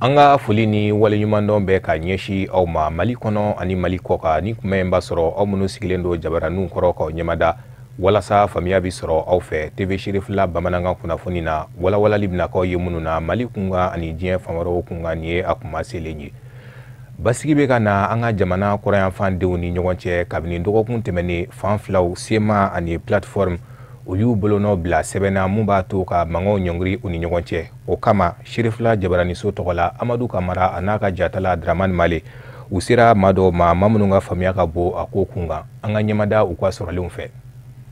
An ka foli ni waleɲumandɔn bɛ ka ɲɛsin aw ma Mali kɔnɔ ani Mali kɔkan. Ni kuma in b'a sɔrɔ aw minnu sigilen don jabaraninw kɔrɔ k'aw ɲɛmada walasa faamuya bɛ sɔrɔ aw fɛ TV Cherifla bamanankan kunnafoni na, walawalali bɛna k'aw ye minnu na Mali kunkan ani diɲɛ fan wɛrɛw kunkan. Nin ye a kuma selen ye. Basigi bɛ ka na an ka jamana kɔrɔyanfan denw ni ɲɔgɔn cɛ kabini dɔgɔkun tɛmɛnen. Fan filaw, CMA ani plateforme, u y'u bolonɔ bila sɛbɛn na mun b'a to ka mankanw ɲɔngiri u ni ɲɔgɔn cɛ. O kama, Cherifla jabaraniso tɔgɔ la, Amadu Kamara a n'a ka jatala Dramane Male, u sera maa dɔw ma, maa minnu ka faamuya ka bon a ko kun kan. An ka ɲɛmada u ka sɔrɔlenw fɛ.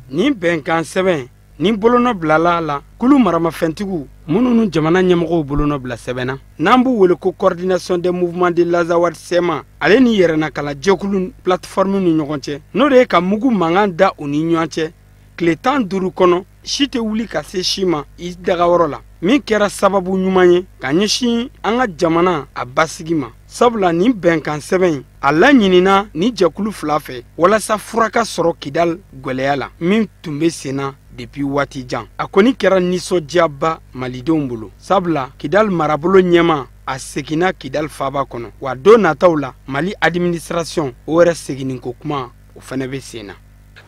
Nin bɛnkan sɛbɛn ni bolonɔ bilala la, kulu maramafɛntigiw minnu ni jamana ɲɛmɔgɔw bolonɔ bila sɛbɛn na, n'an b'u wele ko Coordination des mouvements de l'Azawad CMA, ale ni yɛrɛnakala jɛkulu plateforme ni ɲɔgɔn cɛ, n'o de ye ka mugu mankan da u ni ɲɔgɔn cɛ tile 15 kɔnɔ, si tɛ wuli ka se si ma i dagayɔrɔ la, min kɛra sababu ɲuman ye ka ɲɛsin an ka jamana a basigi ma. Sabula nin bɛnkan sɛbɛn in a laɲinina ni jɛkulu fila fɛ walasa fura ka sɔrɔ Kidal gwɛlɛya la min tun bɛ sen na depuis waati jan. A kɔni kɛra nisɔndiyaba malidenw bolo, sabula Kidal marabolo ɲɛma a seginna Kidal faaba kɔnɔ, wa don nataw la Mali administration o yɛrɛ seginnin ko kuma o fɛnɛ bɛ sen na.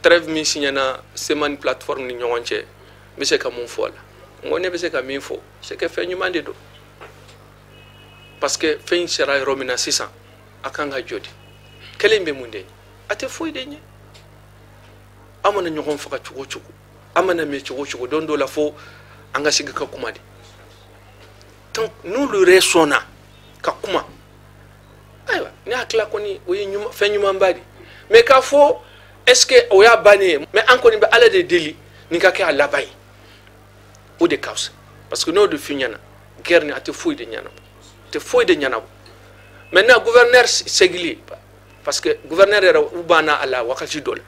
Trêve min signena CMA ni plateforme ni ɲɔgɔn cɛ, n bɛ se ka mun fɔ a la? N ko ne bɛ se ka min fɔ, c'est que fɛn ɲuman de don, parce que fɛn sera yɔrɔ min na sisan, a kan ka jɔ de. Kɛlɛ in bɛ mun de ɲɛ? A tɛ foyi de ɲɛ. An mana ɲɔgɔn faga cogo o cogo, an mana mɛn cogo o cogo, don dɔ la fo an ka sigi ka kuma de. Donc n'olu yɛrɛ sɔnna ka kuma, ayiwa, ne hakili la kɔni o ye fɛn ɲumanba de. Mais k'a fɔ est ce que o y'a bannen ye, mais an kɔni bɛ Ala de deli nin ka kɛ a laban ye, o de ka fisa, parce que n'o de f'i ɲɛna, guerre ni a tɛ foyi de ɲɛnabɔ, a tɛ foyi de ɲɛnabɔ. Maintenant, gouverneur segili, parce que gouverneur yɛrɛ u banna a la wagati dɔ la.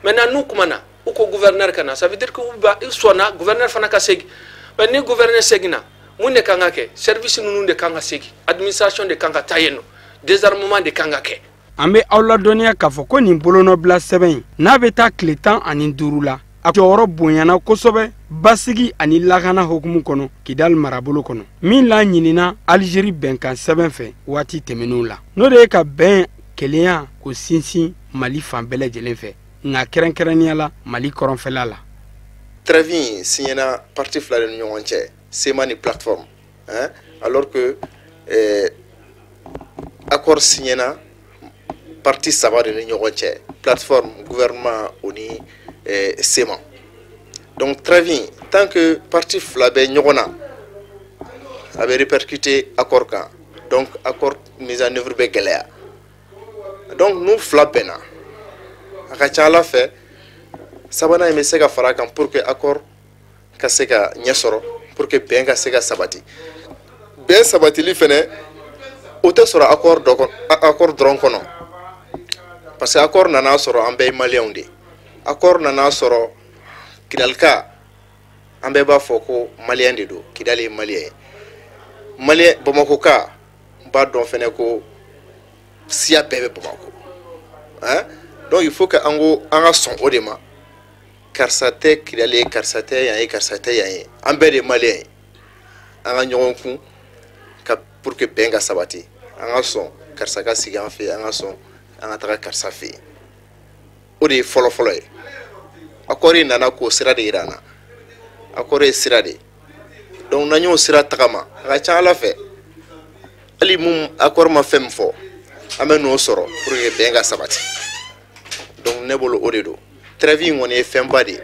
Maintenant, n'u kumana, u ko gouverneur ka na, ça veut dire que u ba u sɔnna gouverneur fana ka segin. Mais ni gouverneur seginna, mun de kan ka kɛ? Service ninnu de kan ka segin, administration de kan ka taa yen nɔ, désarmement de kan ka kɛ. An bɛ aw ladɔnniya k'a fɔ ko nin bolonɔbila sɛbɛn in n'a bɛ taa tile 15 la, a jɔyɔrɔ bonyana kosɛbɛ basigi ani lakana hukumu kɔnɔ Kidali marabolo kɔnɔ, min laɲinina Alizeri bɛnkan sɛbɛn fɛ waati tɛmɛnenw la, n'o de ye ka bɛn, kelenya k'o sinsin Mali fan bɛɛ lajɛlen fɛ, nka kɛrɛnkɛrɛnnenya la Mali kɔrɔnfɛla la. Trêve in signena parti fila de ni ɲɔgɔn cɛ, CMA ni plateforme, hein, alors que accord signena parti saba de ni ɲɔgɔn cɛ, plateforme, gouvernement o ni CMA. Donc trêve in, tant que parti fila bɛ ɲɔgɔn na, a bɛ répercuter accord kan, donc accord mise en œuvre bɛ gɛlɛya. Donc n'u fila bɛnna, a ka ca Ala fɛ sabanan in bɛ se ka fara a kan pour que accord ka se ka ɲɛ sɔrɔ, pour que bɛn ka se ka sabati. Bɛn sabatili fɛnɛ, o tɛ sɔrɔ accord dɔ kɔnɔ, accord dɔrɔn kɔnɔ, parce que accord nana sɔrɔ an bɛɛ ye maliyɛnw de ye. Accord nana sɔrɔ Kidalika, an bɛɛ b'a fɔ ko maliyɛn de don, Kidali ye maliyɛn ye. Maliyɛn Bamakɔka b'a dɔn fɛnɛ ko siya bɛɛ bɛ Bamakɔ, hein. Donc il faut que an ko an ka sɔn o de ma: karisa tɛ Kidali ye, karisa tɛ yan ye, karisa tɛ yan ye, an bɛɛ de ye maliyɛn ye. An ka ɲɔgɔn kun ka pour que bɛn ka sabati, an ka sɔn karisa ka sigi an fɛ yen, an ka sɔn an ka taga karisa fɛ yen. O de ye fɔlɔ-fɔlɔ ye. Accord in nana k'o sira de yira an na. Accord ye sira de ye, donc n'an y'o sira tagama, a ka ca Ala fɛ hali mun accord ma fɛn min fɔ, an bɛ n'o sɔrɔ pour que bɛn ka sabati. Donc ne bolo, o de don. Trêve in kɔni ye fɛnba de ye,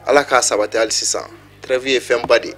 Ala k'a sabati hali sisan. Trêve ye fɛnba de ye.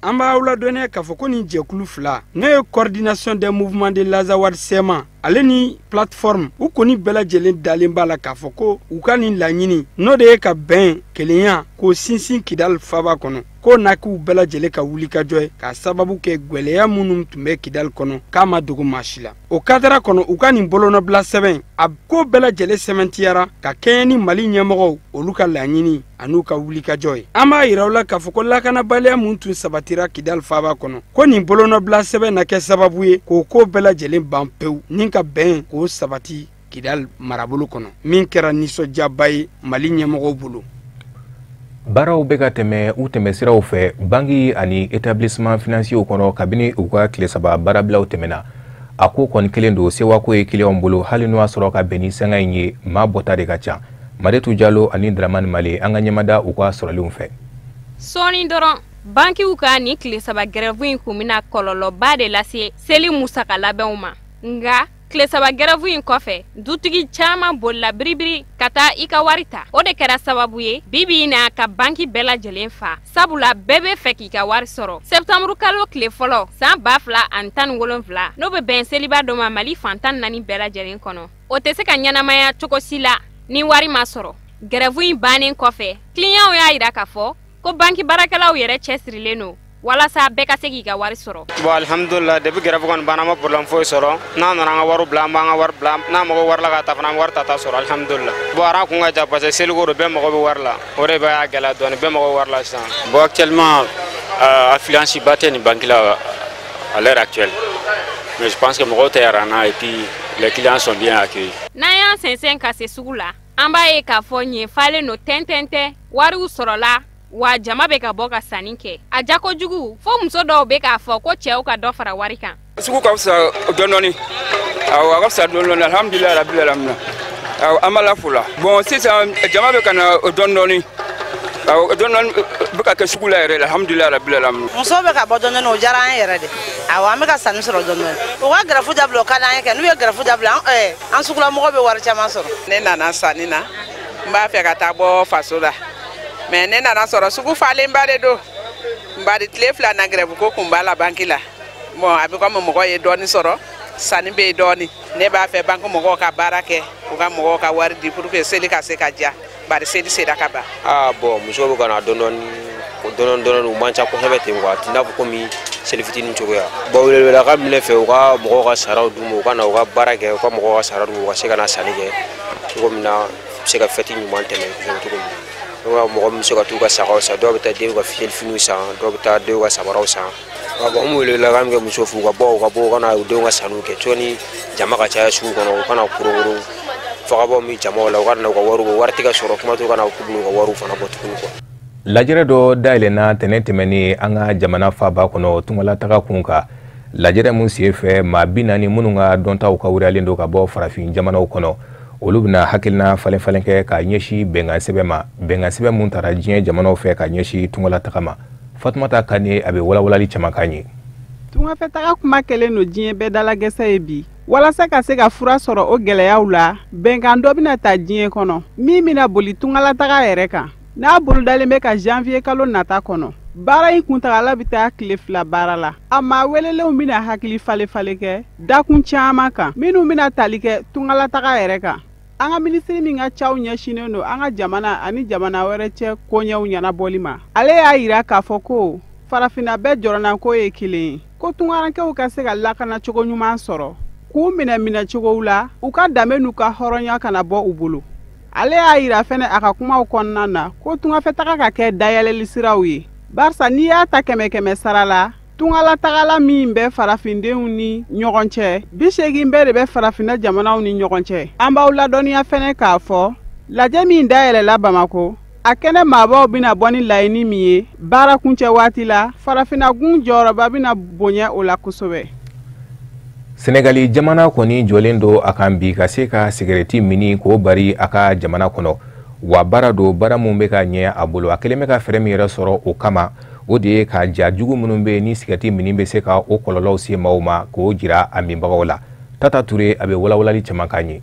An b'aw ladɔnniya k'a fɔ ko nin jɛkulu fila, n'o ye Coordination des mouvements de l'Azawad CMA ale ni plateforme, u kɔni bɛɛ lajɛlen dalen b'a la k'a fɔ ko u ka nin laɲini, n'o de ye ka bɛn, kelenya k'o sinsin Kidali faaba kɔnɔ, k'o na k'u bɛɛ lajɛlen ka wulikajɔ ye, k'a sababu kɛ gwɛlɛya minnu tun bɛ Kidali kɔnɔ k'a ma dogo maa si la. O kadara kɔnɔ, u ka nin bolonɔbila sɛbɛn a ko bɛɛ lajɛlen sɛmɛntiyara ka kɛɲɛ ni Mali ɲɛmɔgɔw olu ka laɲini an'u ka wulikajɔ ye. An b'a yira u la k'a fɔ ko lakanabaliya mun tun sabatira Kidali faaba kɔnɔ, ko nin bolonɔbila sɛbɛn na kɛ sababu ye k'o ko bɛɛ lajɛlen ban pewu ni ka bɛn k'o sabati Kidali marabolo kɔnɔ, min kɛra nisɔndiyaba ye Mali ɲɛmɔgɔw bolo. Baaraw bɛ ka tɛmɛ u tɛmɛsiraw fɛ banki ani établissement financier kɔnɔ kabini u ka tile 3 baarabilaw tɛmɛna. A ko kɔni kelen don sewako ye kiliyanw bolo, hali n'o y'a sɔrɔ ka bɛn ni sanga in ye, maa bɔta de ka ca. Maretu Jalo ani Dramani Male, an ka ɲɛmada u ka sɔrɔlenw fɛ. Sɔɔni dɔrɔn bankiw ka nin tile 3 grève in kun bɛna kɔlɔlɔba de lase seli musaka labɛnw ma. Nka tile 3 grève in kɔfɛ, dutigi caman bolila biribiri ka taa i ka wari ta. O de kɛra sababu ye bi in na ka banki bɛɛ lajɛlen fa, sabula bɛɛ bɛ fɛ k'i ka wari sɔrɔ. Septembre kalo tile fɔlɔ san 2017, n'o bɛ bɛn seliba dɔ ma Mali fan 14 bɛɛ lajɛlen kɔnɔ, o tɛ se ka ɲɛnamaya cogo si la ni wari ma sɔrɔ. Grève in bannen kɔfɛ, clientw y'a yira k'a fɔ ko banki baarakɛlaw yɛrɛ cɛsirilen don walasa bɛɛ ka se k'i ka wari sɔrɔ. Bon, alhamdulillah, depuis grève kɔni banna, an ma problème foyi sɔrɔ. N'an nana an ka wari bila, an b'an ka wari bila. N'an mago wari la ka taa fana, an bɛ wari ta ta sɔrɔ, alhamdulillah. Bon, aran kun ka ja parce que seliko don, bɛɛ mago bɛ wari la. O de b'a gɛlɛya dɔɔni, bɛɛ mago bɛ wari la sisan. Bon, actuellement, affluence ba tɛ nin banque la à l'heure actuelle. Mais je pense que mɔgɔw tɛ rang na et puis les clients sont bien accueillis. N'an y'an sɛnsɛn ka se sugu la, an b'a ye k'a fɔ ɲɛ falen don tɛntɛn tɛ, wariw sɔrɔla, wa jama bɛ ka bɔ ka sanni kɛ. A ja kojugu fo muso dɔw bɛ k'a fɔ ko cɛw ka dɔ fara wari kan. Sugu ka fisa dɔɔni dɔɔni. Awɔ, a ka fisa dɔɔni dɔɔni, alhamdulilayi rabil alamina. Awɔ, an b'Ala fo la. Bon, sisan jama bɛ ka na dɔɔni dɔɔni. Awɔ, dɔɔni dɔɔni bɛ ka kɛ sugu la yɛrɛ, alhamdulilayi rabil alamina. Musow bɛ ka bɔ dɔɔni dɔɔni, o diyara an yɛrɛ de. Awɔ, an bɛ ka sanni sɔrɔ dɔɔni dɔɔni. U ka grève dabila, o ka d'an ye kɛ. N'u ye grève dabila, an sugulamɔgɔw bɛ wari caman sɔrɔ. Ne nana sanni na, n b'a fɛ ka taa bɔ faso la. Mais ne nana sɔrɔ sugu falenba de don. Bari tile 2 na grève ko kun b'a la banki la. Bon, a bɛ komi mɔgɔ ye dɔɔni sɔrɔ, sanni bɛ yen dɔɔni. Ne b'a fɛ banki mɔgɔw ka baara kɛ, u ka mɔgɔw ka wari di pour que seli ka se ka diya. Bari seli sera ka ban. Ah bon, musow bɛ ka na dɔɔni dɔɔni, dɔɔni dɔɔni, u man ca kosɛbɛ ten quoi. A t'i n'a fɔ komi seli fitinin cogoya. Bon, welewelekan min bɛ ne fɛ, u ka mɔgɔw ka saraw d'u ma, u ka na u ka baara kɛ, u ka mɔgɔw ka sara d'u ma, u ka se ka na sanni kɛ cogo min na, u bɛ se ka fɛti ɲuman tɛmɛ kosɛbɛ cogo min na. Mɔgɔ min bɛ se ka t'u ka sagaw san, dɔw bɛ taa denw ka fiyɛlifiniw san, dɔw bɛ taa denw ka samaraw san. Bon, an welewelekan min kɛ musow fɛ, u ka bɔ, u ka bɔ, u ka na u denw ka sanniw kɛ cogo ni jama ka caya sugu kɔnɔ, u kana korokoro fagabɔ min jamaw la, u ka na u ka wariw bɔ, wari tɛ ka sɔrɔ, kuma t'u ka na k'u bɛn'u ka wariw fana bɔ tuguni quoi. Lajɛrɛ dɔ dayɛlɛnna tɛnɛn tɛmɛnen an ka jamana faaba kɔnɔ tungalataga kun kan. Lajɛrɛ mun sen fɛ, maa 40 minnu ka dɔntaw ka wuriyalen don ka bɔ farafin jamanaw kɔnɔ, olu bɛna hakilina falen falen kɛ ka ɲɛsin bɛnkan sɛbɛn ma, bɛnkan sɛbɛn mun tara diɲɛ jamanaw fɛ ka ɲɛsin tungalataga ma. Fatumata Kane, a bɛ walawalali caman k'an ye. Tungafɛtaga kuma kɛlen don diɲɛ bɛɛ dalagɛsɛ ye bi. Walasa ka se ka fura sɔrɔ o gɛlɛyaw la, bɛnkan dɔ bɛna ta diɲɛ kɔnɔ min bɛna boli tungalataga yɛrɛ kan, n'a bolodalen bɛ ka janvier kalo nata kɔnɔ. Baara in kuntagala bɛ taa tile 2 baara la. A maa welelenw bɛna hakili falen falen kɛ dakun caman kan minnu bɛna tali kɛ tungalataga yɛrɛ kan. An ka minisiri min ka caw ɲɛsinnen don an ka jamana ani jamana wɛrɛ cɛ koɲɛw ɲɛnabɔli ma, ale y'a yira k'a fɔ ko farafinna bɛɛ jɔrɔnanko ye kelen ye, ko tungarankew ka se ka lakana cogo ɲuman sɔrɔ, k'u minɛ minɛcogow la, u ka danbe n'u ka hɔrɔnya kana bɔ u bolo. Ale y'a yira fɛnɛ a ka kumaw kɔnɔna na ko tungafɛtaga ka kɛ dayɛlɛli siraw ye, barisa n'i y'a ta 100 100 sara la, tungalatagala min bɛ farafindenw ni ɲɔgɔn cɛ, 80 bɛɛ de bɛ farafinna jamanaw ni ɲɔgɔn cɛ. An b'aw ladɔnniya fɛnɛ k'a fɔ lajɛ min dayɛlɛla Bamako, a kɛnɛ maabaw bɛna bɔ ni laɲini min ye baara kuncɛ waati la, farafinnagun jɔyɔrɔba bɛna bonya o la kosɛbɛ. Senegali jamana kɔni jɔlen don a kan bi ka se ka sigɛrɛti mini k'o bari a ka jamana kɔnɔ. Wa baara don, baara mun bɛ ka ɲɛ a bolo, a kɛlen bɛ ka fɛɛrɛ min yɛrɛ sɔrɔ o kama, o de ye ka ja jugu minnu bɛ yen ni sigɛrɛti mini bɛ se ka o kɔlɔlɔw se maaw ma, k'o jira a minbagaw la. Tata Ture, a bɛ walawalali caman k'an ye.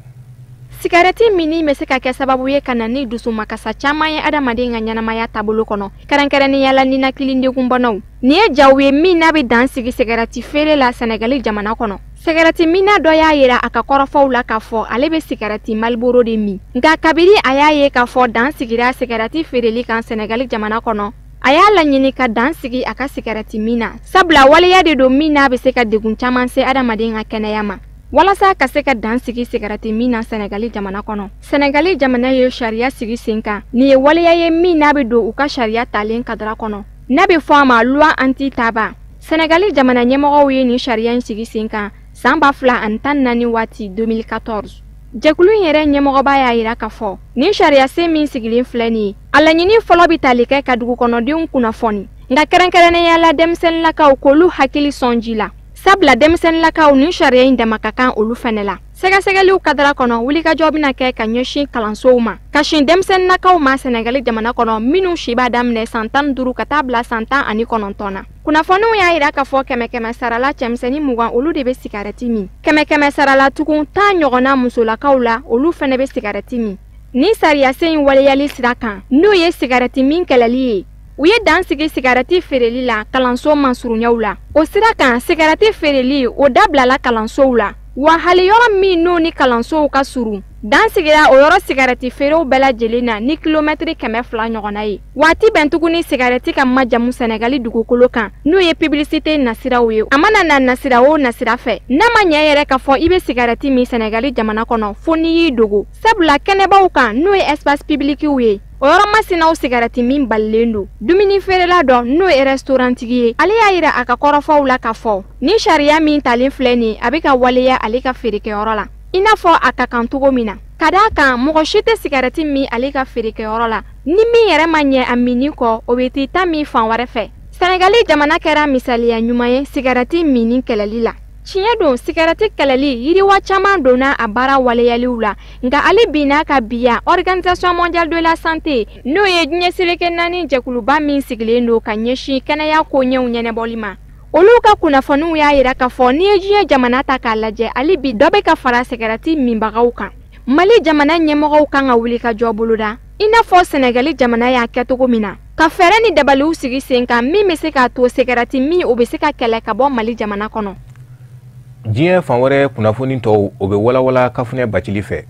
Sigarɛti minni bɛ se ka kɛ sababu ye ka na ni dusumakasa caman ye adamaden ka ɲɛnamaya taabolo kɔnɔ, kɛrɛnkɛrɛnnenya la ninakili degunbanaw. Nin ye jaw ye min n'a bɛ dan sigi sigarɛti feere la Sɛnɛgali jamana kɔnɔ. Sigarɛti minna dɔ y'a yira a ka kɔrɔfɔw la k'a fɔ ale bɛ sigarɛti Marlboro de min. Nka kabini a y'a ye k'a fɔ dan sigira sigarɛti feereli kan Sɛnɛgali jamana kɔnɔ, a y'a laɲini ka dan sigi a ka sigarɛti min na, sabula waleya de don min n'a bɛ se ka degun caman se adamaden ka kɛnɛya ma. Walasa ka se ka dan sigi sigarɛti min na Sɛnɛgali jamana kɔnɔ, Sɛnɛgali jamana ye sariya sigi sen kan. Nin ye waleya ye min n'a bɛ don u ka sariya talen kadara kɔnɔ, n'a bɛ fɔ a ma loi anti-tabac. Sɛnɛgali jamana ɲɛmɔgɔw ye nin sariya in sigi sen kan san 2014 waati 2014. Jɛkulu in yɛrɛ ɲɛmɔgɔba y'a yira k'a fɔ nin sariyasen min sigilen filɛ nin ye, a laɲini fɔlɔ bɛ tali kɛ ka dugukɔnɔdenw kunnafoni, nka kɛrɛnkɛrɛnnenya la denmisɛnninlakaw k'olu hakili sɔn ji la, sabula denmisɛnninlakaw nin sariya in dama ka kan olu fɛnɛ la. Sɛgɛsɛgɛliw kadara kɔnɔ, wulikajɔ bɛna kɛ ka ɲɛsin kalansow ma, ka sin denmisɛnninlakaw ma Sɛnɛgali jamana kɔnɔ minnu si b'a daminɛ san 15 ka taa bila san 19 na. Kunnafoniw y'a yira k'a fɔ 100 sarala cɛmisɛnnin 20 olu de bɛ sigarɛti min, 100 sarala tugun 10 ɲɔgɔnna musolakaw la olu fɛnɛ bɛ sigarɛti min. Nin sariyasen in waleyali sira kan, n'o ye sigarɛti min kɛlɛli ye, u ye dan sigi sigarɛti feereli la kalanso mansurunyaw la. O sira kan, sigarɛti feereli o dabilala kalansow la, wa hali yɔrɔ min n'o ni kalansow ka surun, dan sigira o yɔrɔ sigarɛti feerew bɛɛ lajɛlen na ni kilomɛtiri 200 ɲɔgɔnna ye. Waati bɛn tuguni sigarɛti ka majamu Sɛnɛgali dugukolo kan, n'o ye publicité nasiraw ye. A mana na nasira o nasira fɛ, n'a ma ɲɛ yɛrɛ k'a fɔ i bɛ sigarɛti min Sɛnɛgali jamana kɔnɔ fo n'i y'i dogo, sabula kɛnɛbaw kan n'o ye espace publicw ye, o yɔrɔ masinaw sigarɛti min balilen don. Dumuni feerela dɔ n'o ye restaurantigi ye, ale y'a yira a ka kɔrɔfɔw la k'a fɔ ni sariya min talen filɛ nin, a bɛ ka waleya ale ka feerekɛyɔrɔ la i n'a fɔ a ka kan cogo min na. Ka d'a kan mɔgɔ si tɛ sigarɛti min ale ka feerekɛyɔrɔ la, ni min yɛrɛ ma ɲɛ a minni kɔ, o bɛ t'i ta min fan wɛrɛ fɛ. Sɛnɛgali jamana kɛra misaliya ɲuman ye sigarɛti minni kɛlɛli la. Tiɲɛ don, sigarɛti kɛlɛli yiriwa caman donna a baara waleyaliw la, nka ale bi n'a ka biya Organisation mondiale de la santé, n'o ye diɲɛ seleke 4 jɛkuluba min sigilen don ka ɲɛsin kɛnɛya koɲɛw ɲɛnabɔli ma, olu ka kunnafoniw y'a yira k'a fɔ n'i ye diɲɛ jamana ta k'a lajɛ, hali bi dɔ bɛ ka fara sigarɛti minbagaw kan. Mali jamana ɲɛmɔgɔw kan ka wuli ka jɔ boloda i n'a fɔ Sɛnɛgali jamana y'a kɛ cogo min na, ka fɛɛrɛ ni dabaliw sigi sen kan min bɛ se k'a to sigarɛti min o bɛ se ka kɛlɛ ka bɔ Mali jamana kɔnɔ. Diɲɛ fan wɛrɛ kunnafoni tɔw o bɛ walawala Kafunɛ Bacili fɛ.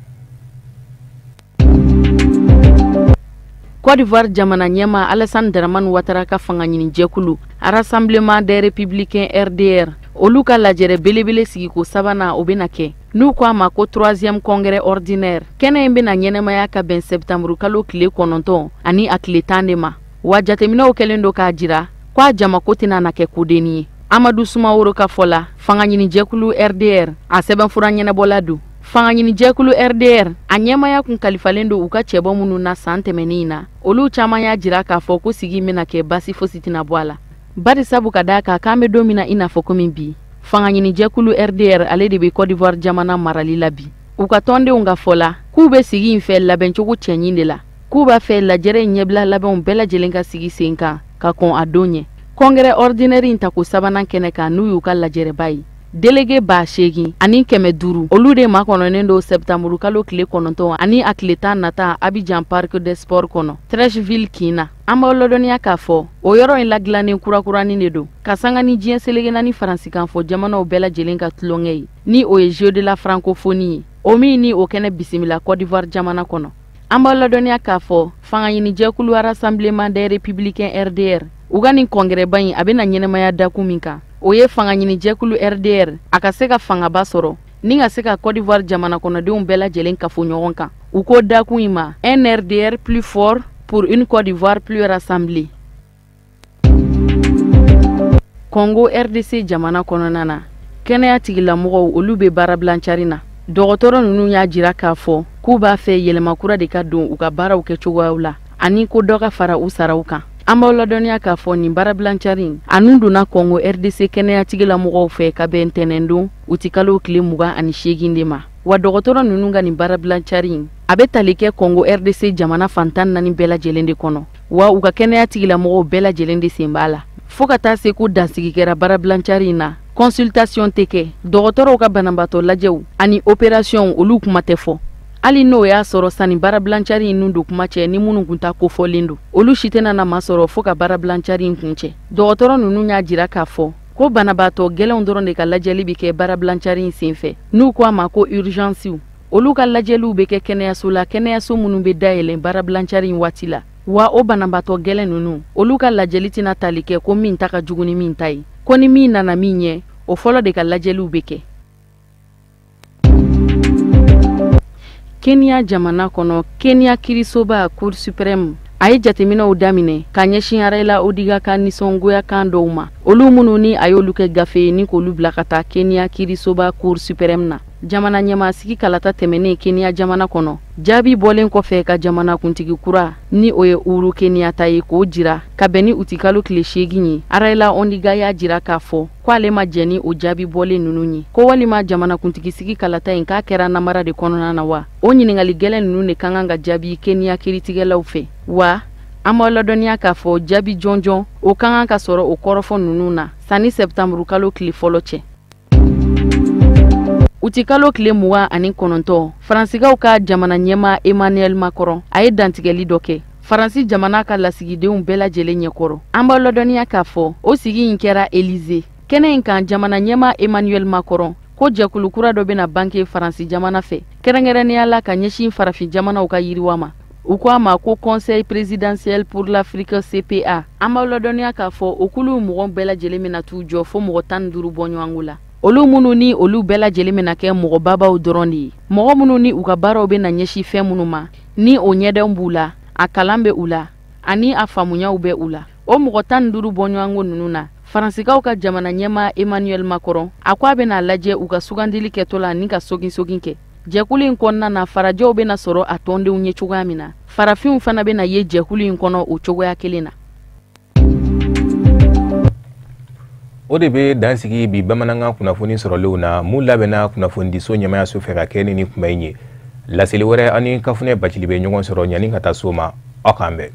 Côte d'Ivoire jamana ɲɛmaa Alassane Dramane Ouattara ka fanga ɲini jɛkulu Rassemblement des Républicains RDR olu ka lajɛrɛ belebele sigiko sabanan o bɛna kɛ, n'u ko a ma ko 3e congrès ordinaire. Kɛnɛ in bɛna ɲɛnɛmaya ka bɛn septembre kalo tile 9 ani a tile 10 de ma. Wa jateminɛw kɛlen don k'a jira ko a jamako tɛna na kɛ kodenni ye. Amadou Soumahoro ka fɔ la, fanga ɲini jɛkulu RDR a sɛbɛnfura ɲɛnabɔla don. Fanga ɲini jɛkulu RDR a ɲɛmaya kun kalifalen don u ka cɛbɔ minnu na san tɛmɛnen in na, olu caman y'a jira k'a fɔ ko sigi bɛna kɛ basi fosi tɛna bɔ a la. Bari sabu ka d'a kan k'an bɛ don min na i n'a fɔ komi bi, fanga ɲini jɛkulu RDR ale de bɛ Côte d'Ivoire jamana marali la bi. U ka tɔndenw ka fɔ la k'u bɛ sigi in fɛ labɛncogo cɛɲi de la, k'u b'a fɛ lajɛrɛ in ɲɛbila labɛnw bɛɛ lajɛlen ka sigi sen kan ka kɔn a don ɲɛ. Congrès ordinaire in tako sabanan kɛnɛ kan n'u y'u ka lajɛrɛba ye, délégué 8500 olu de makɔnɔnen don septembre kalo tile 9 ani a tile 10 nata Abidjan Parc des Sports kɔnɔ, Treichville kin na. An b'aw ladɔnniya k'a fɔ o yɔrɔ in ladilannen kurakuranin de don ka sanga ni diɲɛ seleke naani faransikan fɔ jamanaw bɛɛ lajɛlen ka tulonkɛ ye, ni o ye Jeux de la francophonie ye, o min ni o kɛnɛ bisimila Côte d'Ivoire jamana kɔnɔ. An b'aw ladɔnniya k'a fɔ fanga ɲini jɛkulu Rassemblement des Républicains RDR u ka nin congrès ba in a bɛna ɲɛnɛmaya dakun min kan, o ye fanga ɲini jɛkulu RDR a ka se ka fangaba sɔrɔ ni ka se ka Côte d'Ivoire jamana kɔnɔdenw bɛɛ lajɛlen kafo ɲɔgɔn kan. U ko dakun in ma un RDR plus fort pour une Côte d'Ivoire plus rassemblée. Congo RDC jamana kɔnɔna na, kɛnɛya tigilamɔgɔw olu bɛ baarabilancari na. Dɔgɔtɔrɔ ninnu y'a jira k'a fɔ k'u b'a fɛ yɛlɛma kura de ka don u ka baaraw kɛcogoyaw la ani ko dɔ ka fara u saraw kan. An b'aw ladɔnniya k'a fɔ nin baarabilancari in a nun donna Congo RDC kɛnɛyatigilamɔgɔw fɛ ka bɛn ntɛnɛndon utikalo tile 28 de ma. Wa dɔgɔtɔrɔ ninnu ka nin baarabilancari in a bɛ tali kɛ Congo RDC jamana fan 14 bɛɛ lajɛlen de kɔnɔ, wa u ka kɛnɛyatigilamɔgɔw bɛɛ lajɛlen de sen b'a la. Fo ka taa se ko dansigi kɛra baarabilancari in na, consultation tɛ kɛ, dɔgɔtɔrɔw ka banabaatɔ lajɛw ani opération olu kuma tɛ fɔ. Hali n'o y'a sɔrɔ sanni baarabilancari in nun don kuma cɛ ni minnu kun ta kofɔlen don, olu si tɛna na masɔrɔ fo ka baarabilancari in kun cɛ. Dɔgɔtɔrɔ ninnu y'a jira k'a fɔ ko banabaatɔ gɛlɛnw dɔrɔn de ka lajɛli bɛ kɛ baarabilancari in senfɛ, n'u ko a ma ko urgence. Olu ka lajɛliw bɛ kɛ kɛnɛyaso la, kɛnɛyaso minnu bɛ dayɛlɛn baarabilancari in waati la. Wa o banabaatɔ gɛlɛn ninnu olu ka lajɛli tɛna tali kɛ ko min ta ka jugu ni min ta ye, ko ni min nana min ɲɛ o fɔlɔ de ka lajɛliw bɛ kɛ. Kenya jamana kɔnɔ, Kenya kiirisoba Cour suprême a ye jateminɛw daminɛ ka ɲɛsin Raila Odinga ka nisɔngoya kan dɔw ma, olu minnu ni a y'olu kɛ gafe ye ni k'olu bila ka taa Kenya kiirisoba Cour suprême na. Jamana ɲɛmaasigi kalata tɛmɛnen Kenya jamana kɔnɔ, jaabi bɔlen kɔfɛ ka jamanakuntigi kura, ni o ye Uhuru Kenyatta ye, k'o jira ka bɛn ni utikalo tile 8 ye, Raila Odinga y'a jira k'a fɔ ko ale ma jɛn ni o jaabi bɔlen ninnu ye, ko walima jamanakuntigi sigi kalata in k'a kɛra namara de kɔnɔna na wa? O ɲininkali gɛlɛn ninnu de ka kan ka jaabi Kenya kiritigɛlaw fɛ. Wa an b'aw ladɔnniya k'a fɔ jaabi jɔnjɔn o ka kan ka sɔrɔ o kɔrɔfɔ ninnu na sanni sɛptanburu kalo tile fɔlɔ cɛ. Utikalo tile 29, Faransikaw ka jamana ɲɛmaa Emmanuel Macron a ye dantigɛli dɔ kɛ Faransi jamana ka lasigidenw bɛɛ lajɛlen ɲɛkɔrɔ. An b'aw ladɔnniya k'a fɔ o sigi in kɛra Élysée. Kɛnɛ in kan, jamana ɲɛmaa Emmanuel Macron ko jɛkulu kura dɔ bɛna banke Faransi jamana fɛ, kɛrɛnkɛrɛnnenya la ka ɲɛsin farafin jamanaw ka yiriwa ma. U ko a ma ko Conseil présidentiel pour l'Afrique, CPA. An b'aw ladɔnniya k'a fɔ o kulu mɔgɔ bɛɛ lajɛlen bɛna t'u jɔ fo mɔgɔ 15 bɔɲɔgɔnko la. Olu minnu ni olu bɛɛ lajɛlen bɛna kɛ mɔgɔ babaw dɔrɔn de ye, mɔgɔ minnu ni u ka baaraw bɛna ɲɛsin fɛn minnu ma, ni o ɲɛdɔn b'u la, a kalan bɛ u la, ani a faamuyaw bɛ u la. O mɔgɔ 15 bɔɲɔgɔnko ninnu na, Faransikaw ka jamana ɲɛmaa Emmanuel Macron a ko a bɛna lajɛ u ka sugandili kɛtɔ la ni ka sogin-sogin kɛ. Jɛkulu in kɔnɔna na, farajɛw bɛna sɔrɔ a tɔndenw ye cogoya min na, farafinw fana bɛna ye jɛkulu in kɔnɔ o cogoya kelen na. O de bɛ dan sigi bi bamanankan kunnafoni sɔrɔlenw na, mun labɛnna kunnafonidiso ɲɛmayaso fɛ ka kɛ ni kuma in ye. Laseli wɛrɛ, ani Kafunɛ Bacili bɛ ɲɔgɔn sɔrɔ. Ɲani ka taa so ma, aw k'an bɛn.